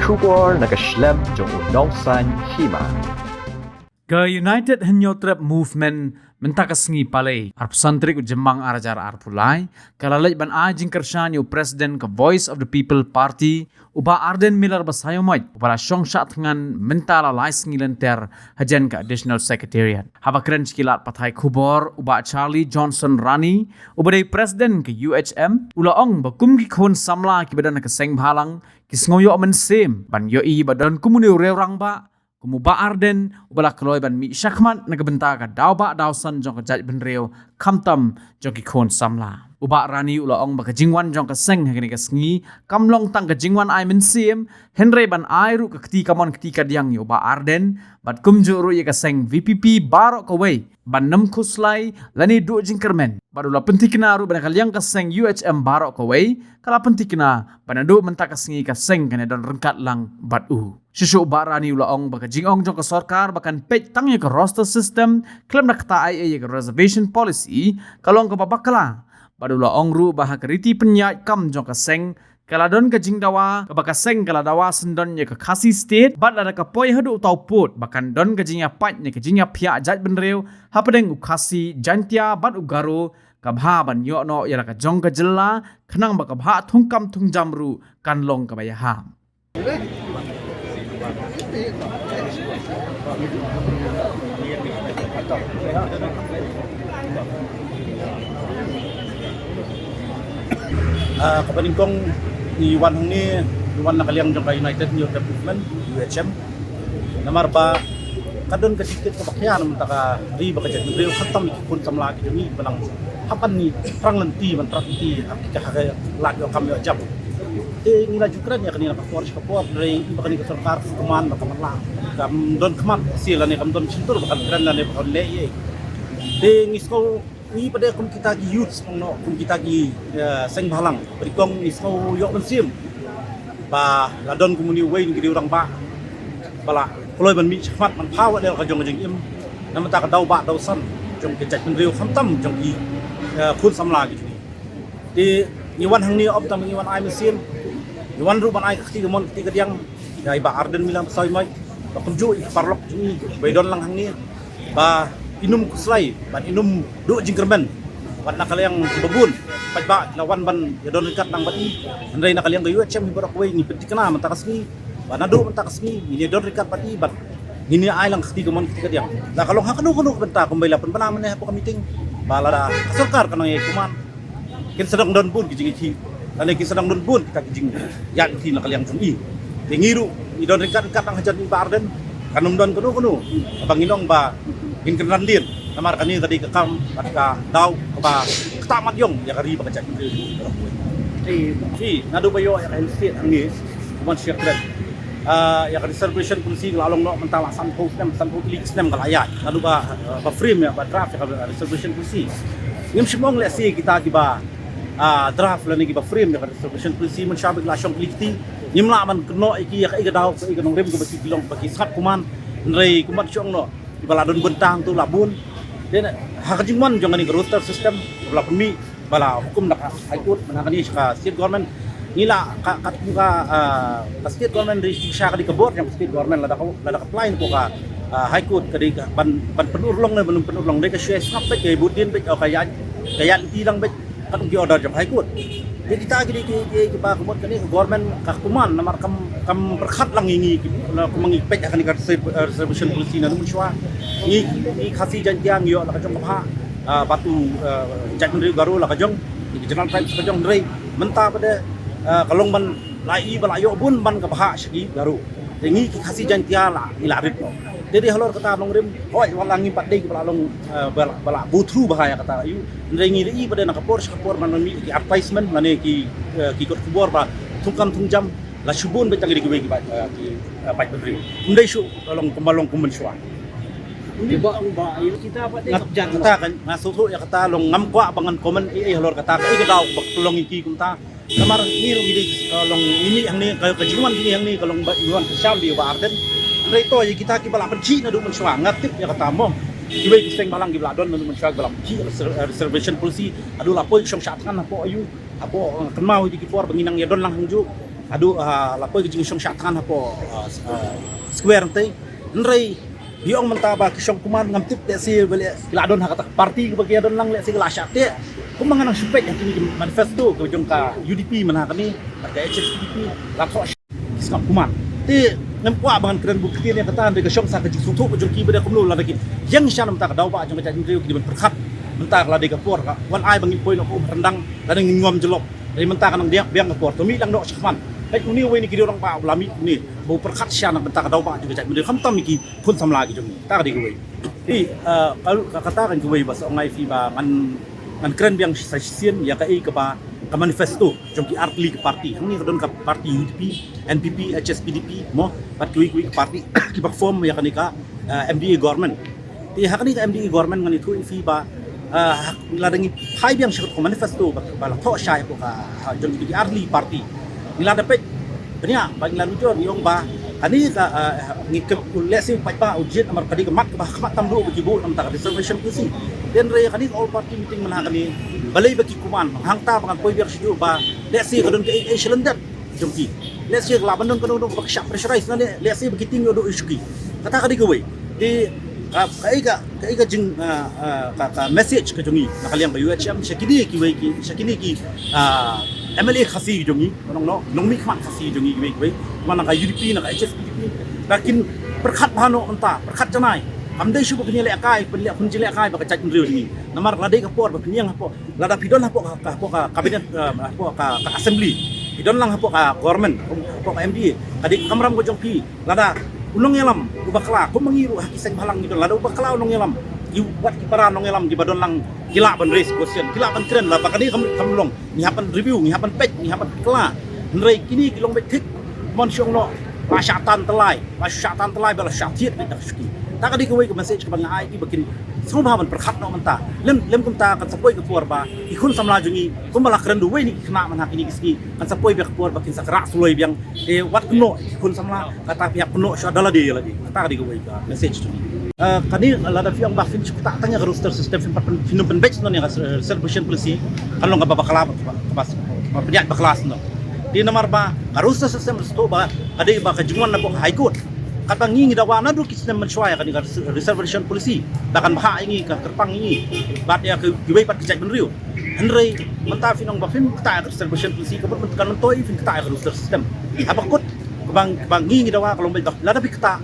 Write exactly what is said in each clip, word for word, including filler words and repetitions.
Khubor na ka shlem jong u Nongsaiñ Hima. Ka United Hynñiewtrep Movement mynta ka sngi Palei, arphew san tarik u Jymmang ar hajar arphew lai, ka la leit ban ai jingkyrshan ïa u President ka Voice of the People Party, u Bah Ardent Miller Basaiawmoit, uba la shong shah thngan mynta la lai sngi lynter hajan ka Additional Secretariat. Haba kren sha ki lad pathai khubor, u Bah Charlie Johnson Rani, uba dei President ka U H M, u la ong ba kum ki khun samla kiba don ha ka seng bhalang, ki sngew ïoh mynsiem ban ïohi ba don kum une u riew rangbah, kum u Bah Ardent, uba la kloi ban mih shakhmat na ka bynta ka daw bah daw san jong ka jaitbynriew, khamtam jong ki khun samla. U Bah Rani u la ong ba ka jingwan jong ka seng ha kane ka sngi kam long tang ka jingwan ai mynsiem, hynrei ban ai ruh ka kti kamon kti kadiang ïa u Bah Ardent, bad kumjuh ruh ïa ka seng V P P baroh kawei ban nym khuslai lane duh jingkyrmen. Bad u la pynthikna ruh ba na ka liang ka seng U H M baroh kawei ka la pynthikna ba naduh mynta ka sngi ka seng kan ïadon ryngkat lang bad u. Shuh shuh u Bah Rani u la ong ba ka jingong jong ka sorkar ba kan peit tang ïa ka roster system khlem da kata ai ei ïa ka reservation policy ka long kaba bakla. Bad u la ong ruh ba ha ka riti pynïaid kam jong ka seng ka la don ka jingdawa kaba ka seng ka la dawa syndon ïa ka Khasi State, bad lada ka poi haduh uta u pud ba kan don ka jingïapait ne ka jingïaphiah jaitbynriew hapdeng u Khasi, Jaintia bad u Garo, ka bha ban ïoh noh ïa la ka jong ka jylla, khnang ba ka bhah thungkam thungjam ruh kan long kaba ïahap. Ah, kaba nyngkong, ngi wan hangne, ngi wan na ka liang jong ka United Hynñiewtrep Movement, U H M. Namar ba ka don ka jingkit kaba khia na mynta ka ri bad ka jaitbynriew, khamtam ïa ki khun samla ki jong ngi ba nang hap ban ngi thrang lynti ban thrang lynti ha ki, ha ka lad ïoh kam ïoh jam. Te ngi la ju kren ïa kane na ka por sha ka por, hynrei ba kane ka sorkar ka man ba ka man la, kam don khmat shisha lane kam don shyntur ba kan kren lane ba kan leh ei ei. Te ngi sngew ngi pat de kum kita ki youth, ong noh, kum kita ki, eh, seng bhalang, ba nyngkong ngi sngew ïoh mynsiem ba la don kum une uwei na ki riew rangbah ba la kloi ban mih shakhmat ban pha wat ïa la ka jong ka jingim na mynta ka daw bah daw san jong ka jaitbynriew, khamtam jong ki, eh, khun samla ki jong ngi. Te ngi wan hangne ym tang ngi wan ai mynsiem, ngi wan ruh ban ai ka kti kamon kti kadiang ïa i Bah Ardent Miller Basaiawmoit, ba kumjuh ïa ki paralok jong ngi ba ïadon lang hangne, ba kin ym khuslai, ba kin ym duh jingkyrmen. Wat na ka liang kiba bun, paidbah ki la wan ban ïadon ryngkat lang bad i, hynrei na ka liang ka U H M hi baroh kawei ngi pynthikna mynta ka sngi ba naduh mynta ka sngi ngin ïadon ryngkat bad i bad ngin ïa ai lang ka kti kamon kti kadiang. La ka long ha kano kano ka bynta, kumba i la pynbna mynne hapoh ka meeting, ba lada ka sorkar ka nang ïai command, kin sa dang don bun ki jingïakhih lane kin sa dang don bun kita ki jingïakhih na ka liang jong i. Te ngi ruh ngi don ryngkat ryngkat lang hajan i Bah Ardent, kan ym don kano kano kaba ngin ong ba ngin kynran dien. Namar kane ka dei ka kam bad ka daw kaba ktah mat ïong ïa ka ri bad ka jaitbynriew. Te, te naduh ba ïoh ïa ka Hill State hangne, kumba shu ïa kren, ah, ïa ka reservation policy ka la long noh mynta la sanphew snem, sanphew tylli ki snem ka la ïaid. Naduh ba, ah, ba frame ïa, ba draft ïa ka reservation policy, ngim shym ong lehse kita kiba, ah, draft lane kiba frame ïa ka reservation policy mynshuwa ba ki la shong kylli kti, ngim lah ban kynnoh ïa ki ïa kaei ka daw, kaei ka nongrim kaba ki long, ba ki sngap command. Hynrei kumba shu ong noh, kiba la don bynta hangto la bun. Te ha ka jingwan jong kane ka roster system ba la pynmih, ba la hukum da ka High Court, mynta kane sha ka State Government, ngi la ka, ka, ka, ah, ka State Government dei shisha ka dei ka bor jong ka State Government, lada ka, lada ka apply na ka, ah, High Court ka dei ka ban, ban pynurlong ne ban pynurlong, dei ka shu sngap beit, ka bud dien beit, ka ïaid, ka ïaid lynti lang beit katkum ki order jong High Court. Te kita ki dei ki, ki, kiba ka mut kane ka government ka command, namar kam, kam pyrkhat lang ïa ngi ki, na, kumba ngi peit ha kane ka reserv-, eh, reservation policy naduh mynshuwa. Ngi, ngi Khasi Jaiñtia ngi ïoh la ka jong ka bhah, ah, bad u, eh, jaitbynriew Garo la ka jong, ngi ki General Tribes la ka jong, hynrei mynta pat de, eh, ka long ban la i ba la ïoh bun ban ka bhah sha ki Garo. Te ngi ki Khasi Jaiñtia la, ngi la rit noh. Te dei halor kata nongrim, hooid, wat la ngim pat dei kiba la long, eh, ba la, ba la go through bha ïa kata aïu. Hynrei ngi la i pat de na ka por sha ka por ban mih ki advertisement lane ki, eh, ki kot khubor ba thungkam thungjam la shu bun beit tang ki dei kiwei kiba, eh, ki, eh, paidbynriew. Ym dei shuh long kumba long kum mynshuwa. Ym dei ba, ba, ïa kita pat de ngap jan kata kan, nga sngewthuh ïa kata long ngam kwah ba ngan comment ei ei halor kata, kaei ka daw ba long ïa ki kumta. Namar ngi ruh ngi dei, eh, long ngi mih hangne, ka, ka jingwan jong ngi hangne ka long ba ngi wan kyrshan ïa u Bah Ardent. Hynrei to ïa kita kiba la pynkhih naduh mynshuwa, nga tip ïa kata mo. Kiwei ki seng bhalang kiba la don naduh mynshuwa kiba la pynkhih reser-, eh, reservation policy, haduh la poi shong shah thngan hapoh aïu, hapoh, eh, kynmaw ïa ki por ba ngi nang ïa don lang hangjuh. Haduh, ah, la poi ka jingshong shah thngan hapoh, ah, s-, ah, square te. Hynrei phi ong mynta ba ki shong kuman, ngam tip lehse ba leh ki la don ha kata ka party kaba ki don lang, lehse ki la shah teh. Kumba nga nang shu peit ha kine ki manifesto ka jong ka U D P mynta kane, bad ka H S P D P, la thoh shah ki sngap kuman. Te ngam kwah ba ngan kren bun ktien ïa kata, hynrei ka shong sa ka jingsngewthuh ka jong ki ba dei kumno lada ki ïeng sha na mynta ka daw ba jong ka jaitbynriew, ki dei ban pyrkhat mynta ka, la dei ka por ka wan ai ba ngin poi noh ka um ryndang, lada ngin ngam jyllop. Hynrei mynta ka nang biang, biang ka por, to mih lang noh sha khmat. Peit une uwei na ki rangbah u la mih une ba u pyrkhat sha na mynta ka daw ba jong ka jaitbynriew, khamtam ïa ki khun samla ki jong ngi. Kata ka dei kawei. Te, eh, ka, ka, kata kan kawei ba sa ong ai phi ba ngan, ngan kren biang sa shisien ïa kaei kaba ka manifesto jong ki artylli ki party. Hangne ka don ka party U D P, N P P, H S P D P, mo, bad kiwei kiwei ki party kiba form ïa kane ka, eh, M D A government. Te ha kane ka M D A government ngan ïathuh ïa phi ba, ah, ha, lada ngi phai biang sha ka manifesto ba, ba la thoh shai hapoh ka, ha, jong ki artylli party. Ngi la da peit bniah, ba ngi la nujor, ngi ong ba kane ka, ah, ngi ka, lehse u paidbah u jied namar ka dei ka mat kaba ha khmat tam duh ba ki buh na bynta ka reservation policy. Hynrei kane ka all party meeting mynta kane, balei ba ki kuman, hangta ba ngan poi biang shuh ba lehse ka don kaei kaei shalyndet jong ki. Lehse ka lah ban don kano kano ba ka shah pressurize na, lehse ba ki tieng ïoh duh ïa shuki. Kata ka dei kawei. Te, ah, kaei ka, kaei ka jing, ah, ah, ka, ka message ka jong ngi na ka liang ka U H M sha kine kiwei ki, sha kine ki, ah, M L A Khasi jong ngi, nong, nong, nongmihkhmat Khasi jong ngi kiwei kiwei, ma na ka U D P, na ka H S P D P, ba kin pyrkhat bha noh mynta, pyrkhat janai. Kam dei shuh ba phin ïalehkai, phin leh, phin jingïalehkai bad ka jaitbynriew jong ngi. Namar la dei ka por ba phin ïeng hapoh, lada phi don hapoh ka, ka, hapoh ka cabinet, eh, hapoh ka, ka assembly, phi don lang hapoh ka government, hapoh ka M D A, ka dei ka kamram ka jong phi. Lada u nongïalam u bakla, kum ma ngi ruh ha ki seng bhalang ngi don, lada u bakla u nongïalam, ki wat ki para nongïalam kiba don lang ki lah ban raise question, ki lah ban kren, lada ba kane kam, kam long, ngi hap ban review, ngi hap ban peit, ngi hap ban kylla. Hynrei kine ki long beit thik, mon shong noh, la shah tan tyllai, la shah tan tyllai, ba la shah thied beit da ka shuki. Ta ka dei kawei ka message kaba nga ai ïa ki ba kin sngewbha ban pyrkhat noh mynta. Lem, lem kumta kan sa poi ka por ba ki khun samla jong ngi, kumba la kren da uwei na ki khynnah mynta kine ki sngi, kan sa poi biang ka por ba kin sa khrah suloi biang. Te wat kynnoh ki khun samla, kata phi hap kynnoh shuwa da lade ïa lade. Kata ka dei kawei ka message jong ngi. Eh, kane lada phi ong ba phin shu ktah tang ïa ka roster system, phin pat pyn-, phin ym pynbeit noh ïa ka reservation policy, kan long kaba bakla, kaba, kaba, kaba pynïaid bakla noh. Te namar ba ka roster system sdang ba ka dei ba ka jingwan na ka High Court. Katba ngi ngi dawa naduh ki snem mynshuwa ïa kane ka res-, reservation policy, ba kan bhah ïa ngi, ka kyrpang ïa ngi bad ïa kiwei pat ki jaitbynriew. Hynrei mynta phin ong ba phim ktah ïa ka reservation policy, ka mut kan myntoi phin ktah ïa ka roster system. Haba kut, kaba, kaba ngi ngi dawa ka long beit ba lada phi ktah,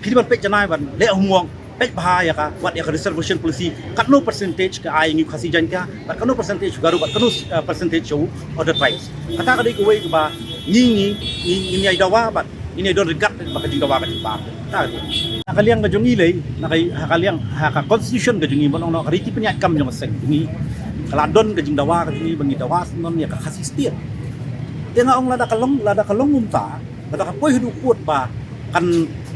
phi dei ban peit janai ban leh homework, peit bha ïa ka, wat ïa ka reservation policy, katno percentage ka ai ïa ngi u Khasi Jaiñtia, bad katno percentage u Garo, bad katno, eh, percentage u other tribes. Kata ka dei kawei kaba ngi ngi, ngi, ngin ïai dawa bad ngin ïai don regard bad ka jingdawa ka jingpang. Kata ka dei. Na ka liang ka jong ngi lei, na ka, ha ka liang, ha ka constitution ka jong ngi, ban ong noh ka riti pynïaid kam jong ka seng jong ngi, ka la don ka jingdawa ka jong ngi ba ngi dawa syndon ïa ka Khasi State. Te nga ong lada ka long, lada ka long kumta, lada ka poi haduh court ba kan,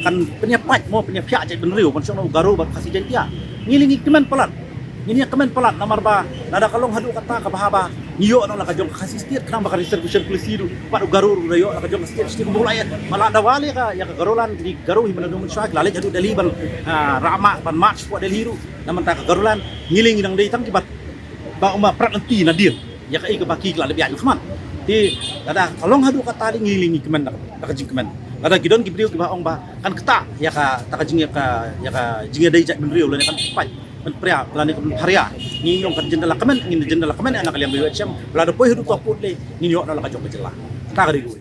kan pynïapait mo, pynïaphiah jaitbynriew, ban shong noh u Garo bad Khasi Jaiñtia, ngi lei ngi kmen palat. Ngin ïa kmen palat namar ba lada ka long haduh kata ka bha ba ngi ïoh noh la ka jong ka Khasi State, khnang ba ka reservation policy ruh, bad u Garo ruh da ïoh la ka jong ka state, state kumba la ïa, ma la dawa lei ka, ïa ka Garoland, ki Garo hi mynta mynshuwa ki la leit haduh Delhi ban, ah, rah mah, ban march hapoh Delhi ruh na bynta ka Garoland. Ngi lei ngi dang dei tang kiba, ba ong ba prat lynti nadien ïa kaei kaba ki la dep ïaid shakhmat. Te lada ka long haduh kata lei ngi lei ngi kmen da, da ka jingkmen. Lada ki don ki briew kiba ong ba kan ktah ïa kata ka jing, ïa ka, ïa ka jingïadei jaitbynriew lane kan pynpait, pynpria lane kan pynpharia, ngi ong kan jin da la kmen, ngin jin da la kmen na ka liang ka U H M. Lada poi haduh ka court lei ngin ïoh noh la ka jong ka jylla. Kata ka dei kawei.